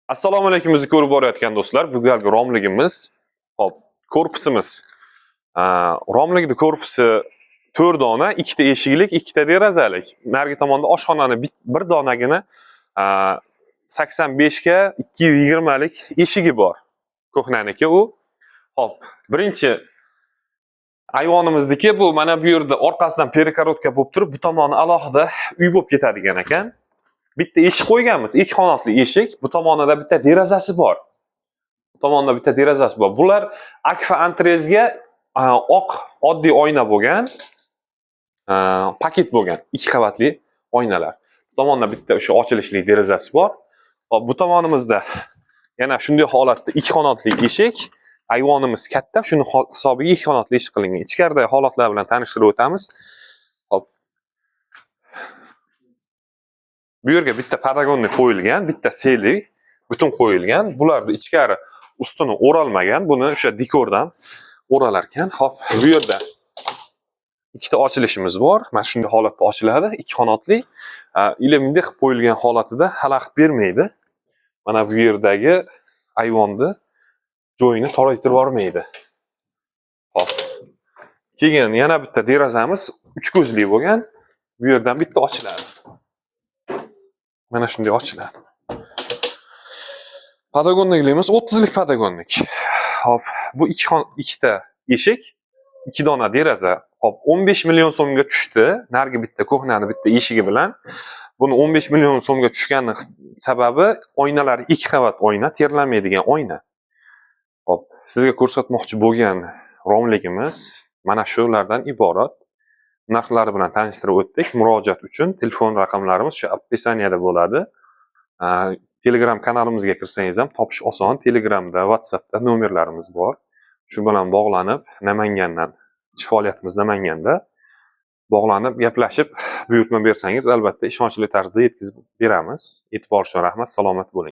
Assalomu alaykum, bizni ko'rib borayotgan do'stlar. Bu galgi romligimiz, hop, korpusimiz. Romlikni korpusi 4 dona, ikkita eshiklik, ikkita derazalik. Narigi tomonda oshxonani bir donagina 85 ga 220 lik eshigi bor. Ko'hnaniki u. Hop, birinchi ayvonimizniki bu mana bu yerda orqasidan перегородка bo'lib turib, bu tomoni alohida uy bo'lib ketadigan ekan. Bitta eshik qo'yganmiz, ikki qanotli eshik. Bu tomonida bitta derazasi bor. Bu tomonda bitta derazasi bor. Bular Akfa Antrezga oq oddiy oyna bo'lgan, paket bo'lgan ikki qavatli oynalar. Bu tomonda bitta o'sha ochilishli derazasi bor. Hop, bu tomonimizda yana shunday holatda ikki qanotli eshik. Ayvonimiz katta, shuni hisobiga ikki qanotli eshik qilingan. Ichkaridagi holatlar bilan tanishtirib o'tamiz. Hop. Bu yerga bitta подоконник qo'yilgan, bitta seli butun qo'yilgan. Bularni ichkari ustini o'ralmagan, buni o'sha dekordan o'ralar ekan. Hop, bu yerda ikkita ochilishimiz bor. Mana shunday holatda ochiladi, ikki qanotli. Или bunday qilib qo'yilgan holatida xalaqit bermaydi. Mana bu yerdagi ayvonni joyini toraytirib yubormaydi. Hop. Keyin yana bitta derazamiz uch ko'zli bo'lgan. Bu yerdan bitta ochiladi. Mana shunday ochiladi. Подоконник larimiz 30 lik подоконник. Hop, bu ikkita eshik, ikki dona deraza. Hop, 15 million so'mga tushdi. Narigi bitta ko'hnani bitta eshigi bilan. Buni 15 million so'mga tushgani sababi oynalari ikki qavat oyna, terlamaydigan oyna. Hop, sizga ko'rsatmoqchi bo'lgan romligimiz mana shulardan iborat. Narxlari bilan tanishtirib o'tdik. Murojaat uchun telefon raqamlarimiz shu описание da bo'ladi. Telegram kanalimizga kirsangiz ham topish oson. Telegramda, WhatsAppda nomerlarimiz bor. Shu bilan bog'lanib, Namangandan, ish faoliyatimiz Namanganda, bog'lanib, gaplashib, buyurtma bersangiz, albatta ishonchli tarzda yetkazib beramiz. E'tibor uchun rahmat, salomat bo'ling.